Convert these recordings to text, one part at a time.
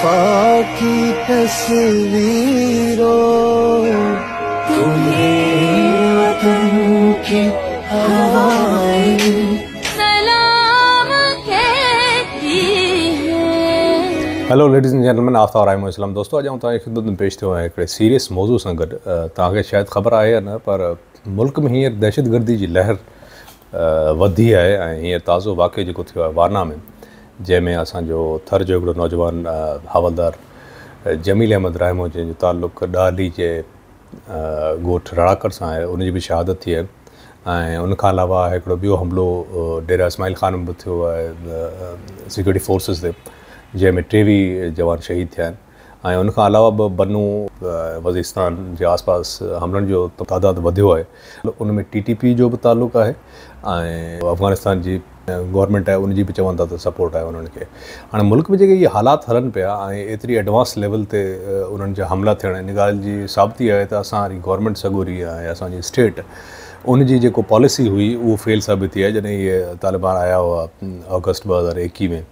वफा की तस्वीरों, तुम्हें वतन की हवाएं सलाम कहती है। Hello ladies and gentleman, Aftab Rai Islam. दोस्तों, अॼु आउं तव्हांजी ख़िदमत में पेश थियो आहियां हिकिड़े सीरियस मौज़ू सां गॾु। तव्हांखे शायदि ख़बर आहे या न, पर मुल्क में हींअर दहशतगर्दी जी लहर वधी आहे ऐं हींअर ताज़ो वाक़ियो जेको थियो आहे वाना में, जंहिंमें असांजो थर जो हिकिड़ो नौजवान हवलदार जमील अहमद रायमो, जंहिंजो तालुक़ ॾाली जे ॻोठ रड़ाकर सां आहे, उनजी बि शहादत थी आहे। ऐं उनखां अलावा हिकिड़ो ॿियो हमलो डेरा इस्माइल ख़ान में बि थियो आहे सिक्योरिटी फोर्सिस ते, जंहिंमें 23 जवान शहीद थिया आहिनि। ऐं उनखां अलावा बि बन्नू वज़ीरिस्तान जे आसपास हमलनि जो तादाद वधियो आहे। उन में टीटीपी जो बि तालुक़ आहे ऐं अफ़गानिस्तान जी गवर्नमेंट आहे उनजी बि चवनि था त सपोर्ट आहे उन्हनि खे। हाणे मुल्क में जेके इहे हालात हलनि पिया ऐं एतिरी एडवांस लेवल ते उन्हनि जा हमला थियणु, इन ॻाल्हि जी साबिती आहे त असां वारी गवर्नमेंट सॻोरी आहे, असांजी स्टेट उनजी जेको पॉलिसी हुई उहो फेल साबित थी आहे। जॾहिं इहे तालिबान आया हुआ अगस्त 2021 में,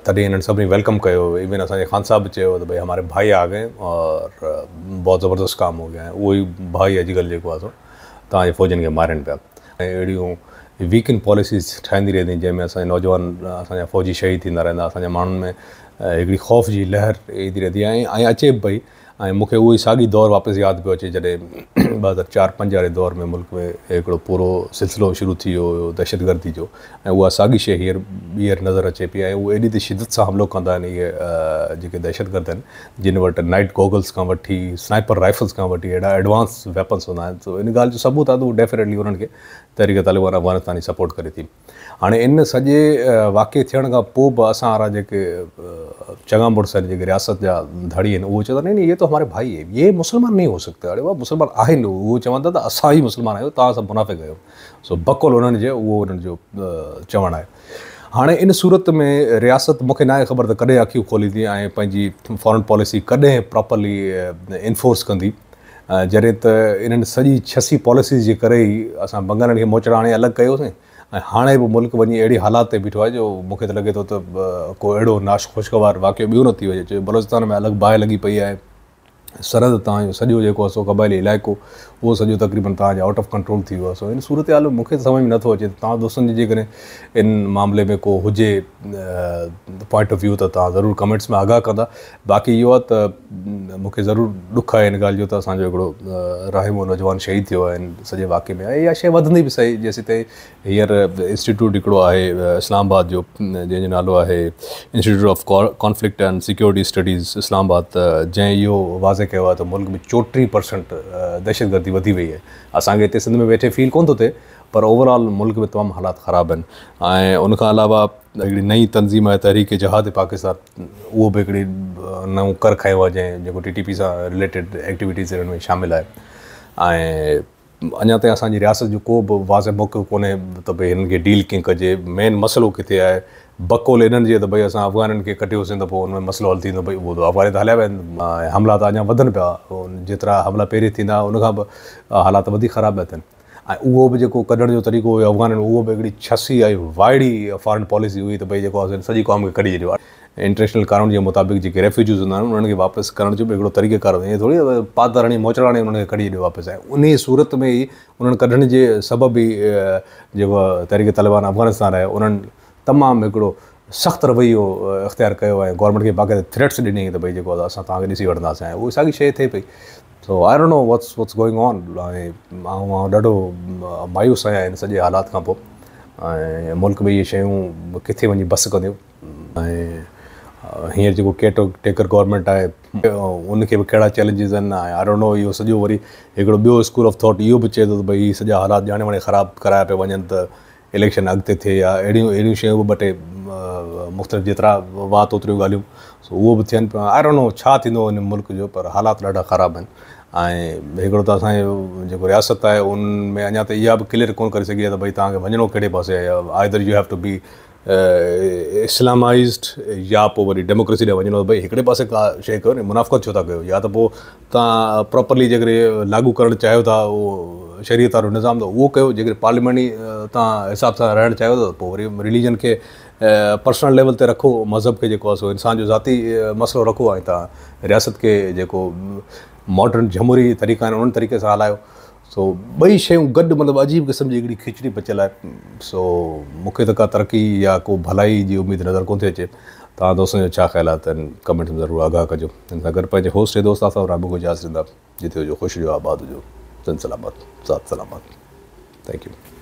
तॾहिं हिननि सभिनी welcome कयो। इवन असांजे ख़ान साहब बि चयो त भई हमारे भाई आ गए और बहुत ज़बरदस्त काम हो गया है। उहो ई भाई अॼुकल्ह जेको आहे सो तव्हांजे फ़ौजनि खे मारनि पिया। ऐं अहिड़ियूं वीकन पॉलिसीज़ ठाहींदी रहंदी, जंहिंमें असांजा नौजवान, असांजा फ़ौजी शहीद थींदा रहंदा, असांजे माण्हुनि में हिकिड़ी ख़ौफ़ जी लहर ईंदी रहंदी आहे ऐं अचे बि पई। ऐं मूंखे उहो ई साॻी दौर वापसि यादि पियो अचे, जॾहिं 2004-5 वारे दौर में मुल्क में हिकिड़ो पूरो सिलसिलो शुरू थी वियो हुयो दहशतगर्दी जो, ऐं उहा साॻी शइ हींअर ॿीहर नज़र अचे पई। ऐं उहे एॾी त शिदत सां हमलो कंदा आहिनि इहे जेके दहशतगर्द आहिनि, जिन वटि नाइट गॉगल्स खां वठी स्नाइपर राइफल्स खां वठी एॾा एडवांस वेपन्स हूंदा आहिनि। त इन ॻाल्हि जो सबूत आहे त उहो डेफिनेटली उन्हनि खे तहरीक तालिबान अफ़गानिस्तान जी सपोर्ट करे थी। हाणे इन सॼे वाक़े थियण खां पोइ बि असां वारा जेके चङा मुड़ुस आहिनि, जेके रियासत जा धड़ी आहिनि, उहो चवंदा नहीं नहीं ये तो हमारे भाई है, ये मुसलमान नहीं हो सकते। अरे वाह, मुसलमान आहिनि, उहो चवनि था त असां ई मुसलमान आहियूं, तव्हां सभु मुनाफ़िक़ आहियो। सो बकौल उन्हनि जे उहो उन्हनि जो चवणु आहे। हाणे इन सूरत में रियासत मूंखे न आहे ख़बर त कॾहिं अखियूं खोलींदी ऐं पंहिंजी फॉरन पॉलिसी कॾहिं प्रॉपरली इनफोर्स कंदी। जॾहिं त इन्हनि सॼी छसी पॉलिसीज़ जे करे ई असां बंगालनि खे मोचड़ा हाणे अलॻि कयोसीं ऐं हाणे बि मुल्क वञी अहिड़ी हालात ते बीठो आहे जो मूंखे त लॻे थो त को अहिड़ो नाश ख़ुशगवार वाक़ियो ॿियो न थी वञे। चयो बलोचिस्तान में अलॻि बाहि लॻी पई आहे, सरहद तव्हांजो सॼो जेको आहे सो क़बाइली इलाइक़ो उहो सॼो तक़रीबन तव्हांजो आउट ऑफ कंट्रोल थी वियो आहे। सो इन सूरत हाल में मूंखे त सम्झ में नथो अचे। तव्हां दोस्तनि जी जेकॾहिं इन मामले में को हुजे पॉइंट ऑफ व्यू त तव्हां ज़रूरु कमेंट्स में आगाह कंदा। बाक़ी इहो आहे त मूंखे ज़रूरु ॾुख आहे इन ॻाल्हि जो त असांजो हिकिड़ो राहिमो नौजवान शहीद थियो आहे इन सॼे वाक़े में। ऐं इहा शइ वधंदी बि सही, जेसीं ताईं हींअर इंस्टीट्यूट हिकिड़ो आहे इस्लामाबाद जो, जंहिंजो नालो आहे institute of conflict and security studies Islamabad, जंहिं इहो वाज़े कयो आहे त मुल्क में 34% दहशतगर्दी वधी वई आहे। असांखे हिते सिंध में वेठे फील कोन थो थिए, पर ओवरऑल मुल्क में तमामु हालात ख़राबु आहिनि। ऐं उनखां अलावा हिकिड़ी नई तंज़ीम आहे तहरीक जहाद पाकिस्तान, उहो बि हिकिड़ी नओं कर खयो आहे, जंहिं जेको टीटीपी सां रिलेटेड एक्टिविटीज़ हिननि में शामिलु आहे। ऐं अञा ताईं असांजी रियासत जो को बि वाज़े मौक़ो कोन्हे त भई हिननि खे डील कीअं कजे, मेन मसइलो किथे आहे। बकौल इन्हनि जे त भई असां अफ़गाननि खे कढियोसीं त पोइ उन में मसइलो हल थींदो, भई उहो त अफ़गानी त हलिया विया आहिनि ऐं हमला त अञा वधनि पिया, जेतिरा हमला पहिरीं थींदा उनखां बि हालात वधीक ख़राबु पिया थियनि। ऐं उहो बि जेको कढण जो तरीक़ो हुयो अफ़गाननि, उहो बि हिकिड़ी छसी ऐं वाइड़ी फॉरन पॉलिसी हुई त भई जेको आहे सॼी क़ौम खे कढी छॾियो आहे। इंटरनेशनल कानून जे मुताबिक़ जेके रेफ्यूजीज़ हूंदा आहिनि उन्हनि खे वापसि करण जो बि हिकिड़ो तरीक़ेकार हूंदो आहे, ईअं थोरी पादर हणी मोचड़ा हणी उन्हनि खे कढी छॾियो वापसि। ऐं उन सूरत में ई उन्हनि कढण जे सबब ई जेको तहरीक तालिबान अफ़गानिस्तान आहे उन्हनि तमामु हिकिड़ो सख़्तु रवैयो इख़्तियार कयो ऐं गवर्नमेंट खे बाक़ाइदा थ्रेट्स ॾिनी त भई जेको आहे असां तव्हांखे ॾिसी वठंदासीं। ऐं उहा साॻी शइ थिए पई। So I don't know what's going on. ऐं आउं ॾाढो मायूस आहियां हिन सॼे हालात खां पोइ ऐं मुल्क में इहे शयूं किथे वञी बस कंदियूं। ऐं हींअर जेको केयर टेकर गवर्नमेंट आहे उनखे बि कहिड़ा चैलेंजिस आहिनि। ऐं I don't know, इहो सॼो वरी हिकिड़ो ॿियो स्कूल ऑफ थॉट इहो बि चए थो त भई इहे सॼा हालात ॼाणे वाणे ख़राबु कराया पिया वञनि त इलेक्शन अॻिते थिए या अहिड़ियूं अहिड़ियूं शयूं बि ॿ टे मुख़्तलिफ़ जेतिरा वात ओतिरियूं ॻाल्हियूं, सो उहो बि थियनि पियूं। I don't know छा थींदो हिन मुल्क जो, पर हालात ॾाढा ख़राबु आहिनि। ऐं हिकिड़ो त असांजो जेको रियासत आहे उन में अञा त इहा बि क्लियर कोन करे सघी आहे त भई तव्हांखे वञिणो कहिड़े पासे आहे। Either you have to be اسلامائيزڊ يا پوء وري ڊيموڪريسي ڏانهن وڃڻو ڀئي هڪڙي پاسي ڪا شيء ڪيو نه منافقت ڇو ٿا ڪيو يا ته پوء توهان پراپرلي جيڪڏهن لاڳو ڪرڻ چاهيو ٿا اهو شريعت وارو نظام ته اهو ڪيو جيڪڏهن پارلياماني توهان حساب سان رهڻ چاهيو ٿا ته پوء وري رليجن کي پرسنل ليول تي رکو مذهب کي جيڪو آهي سو انسان جو ذاتي مسئلو رکو ۽ توهان رياست کي جيڪو ماڊرن جمهوري طريقا آهن انهن طريقي سان هلايو سو ٻئي شيون گڏ مطلب عجيب قسم جي هڪڙي کچڙي پچيل آهي سو مون کي ته ڪا ترقي يا ڪو ڀلائي جي اميد نظر ڪونه ٿي اچي توهان دوستن جو ڇا خيال آهي ته ڪمينٽس ۾ ضرور آگاهه ڪجو ان سان گڏ پنهنجي هوسٽ ۽ دوست آفتاب راهمون کي اجازت ڏيندا جتي هجو خوش هجو آباد هجو سنڌ سلامت ساٿ سلامت thank you.